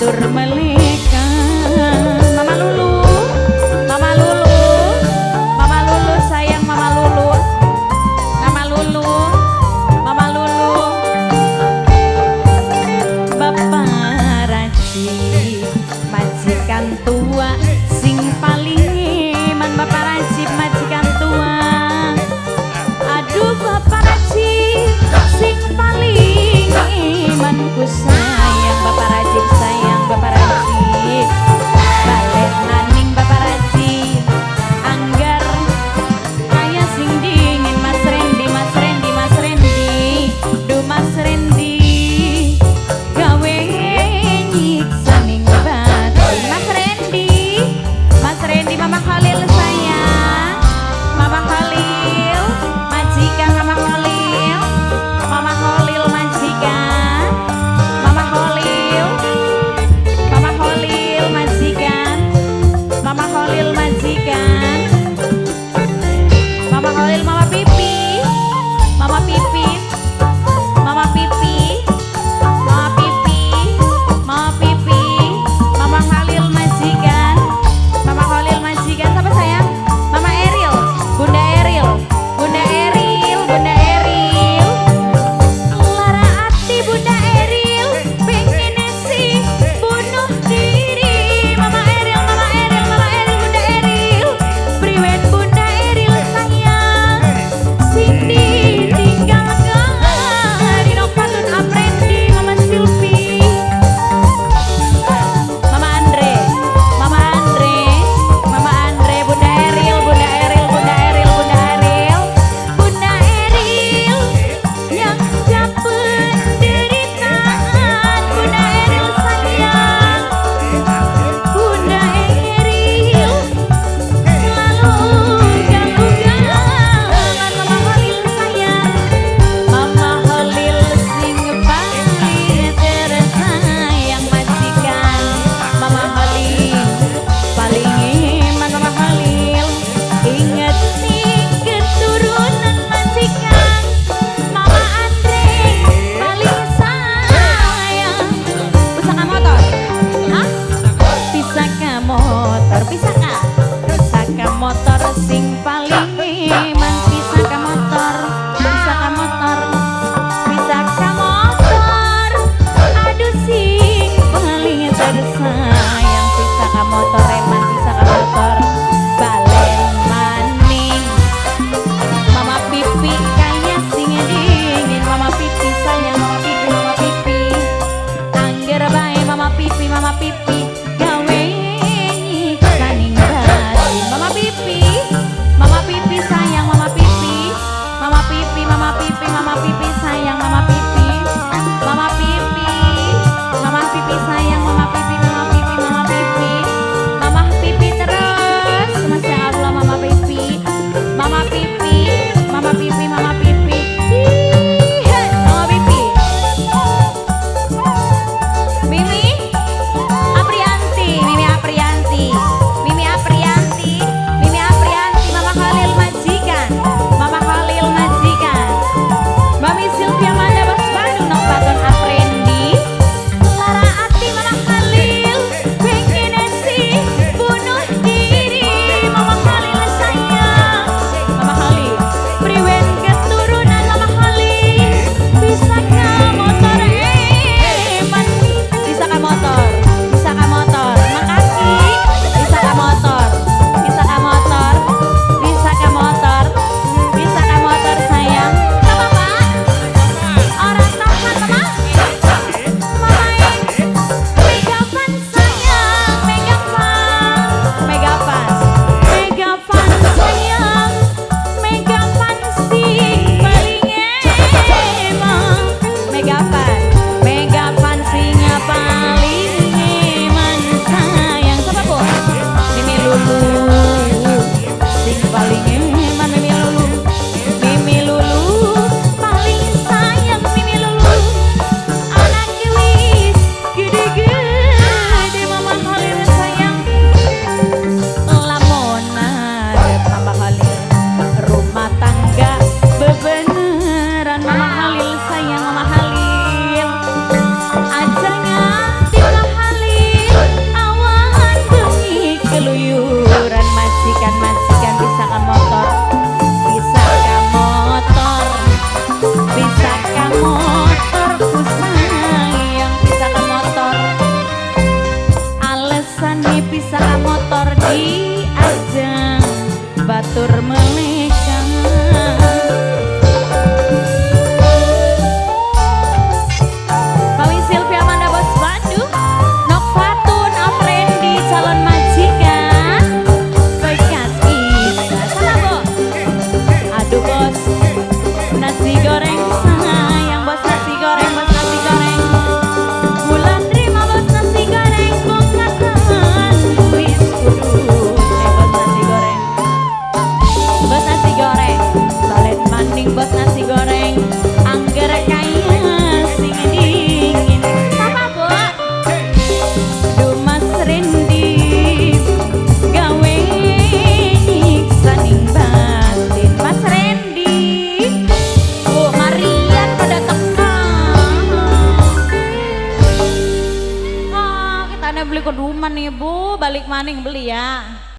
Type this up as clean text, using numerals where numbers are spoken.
Tur melekan. Mama Lulu, Mama Lulu, Mama Lulu sayang, Mama Lulu, Mama Lulu, Mama Lulu. Bapak Raji majikan tua sing paling iman. Bapak Raji majikan tua, aduh Bapak Raji sing paling iman ku sayang. Bapak Raji sayang, Bapak Raji balik maning. Bapak Raji anggar kaya sing dingin. Mas Randy, Mas Randy, Mas Randy, duh Mas Randy gawe nyiksa ning batin. Mas Randy, Mas Randy, Mama Khalil sayang, Mama Khalil majikan, Mama Khalil, Mama Khalil majikan, Mama Khalil, Mama Khalil majikan, Mama Khalil majikan, Mama Khalil, Mama Pipi, Mama Pipi, Mama Pipi, Mama Pipi, Mama Pipi, Mama Khalil majikan, Mama Khalil majikan. Siapa sayang? Mama Eril, Bunda Eril, Bunda Eril, Bunda Eril. Lara ati Bunda Eril, pengen sih bunuh diri. Mama Eril, Mama Eril, Mama Eril, Bunda Eril. Priwen Bunda Eril sayang, sing ditinggalkan. Dino Katun Aprendi, Mama Silvi, Mama Andre, Mama Andre, Mama Andre, Bunda Eril, Bunda Eril, Bunda Eril, Bunda Eril, Bunda Eril yang dapet penderitaan. Bunda Eril sayang, Bunda Eril selalu ugal-ugalan. Mama Khalil sayang, Mama Khalil sing paling tersayang majikan. Mama Khalil paling iman. Mama Khalil inget nih keturunan majikan. Mama Andre paling sayang. Pusaka motor, hah? Pisaka motor, pisaka, pisaka motor sing paling iman. Pisaka motor, pisaka motor, pisaka motor, aduh sing paling tersayang. Pisaka motor eman, pisaka motor balen maning. Mama Pipi kaya sing dingin. Mama Pipi sayang, Mama Pipi, Mama Pipi angger bae. Mama Pipi, Mama Pipi gawe nyiksa ning batin. Mama Pipi, Mama Pipi sayang, Mama Pipi, Mama Pipi, Mama Pipi, Mama Pipi sayang, Mama Pipi, Mama Pipi, Mama Pipi sayang, Mama Pipi, Mama Pipi, Mama Pipi, Mama Pipi terus. Masya Allah Mama Pipi, Mama Pipi, Mama Pipi, Mama Pipi. Ih, Mama Pipi. Mimi Aprianti. tur melekan. Mami Silvia Amanda Bos Bandung, Nok Fatun Afrendi calon majikan bekas bisa salah bos. Aduh bos, nasi goreng sayang bos, nasi goreng bos, nasi goreng. Bulan terima bos nasi goreng, bongkakan wis kudu bos nasi goreng. Bos nasi goreng, balen maning bos nasi goreng, angger kaya sing dingin. Sapa bu? Duh Mas Randy, gawe nyiksa ning batin. Mas Randy, Bu Marian pada tekan. Ah, kita beli keduman nih bu, balik maning beli ya.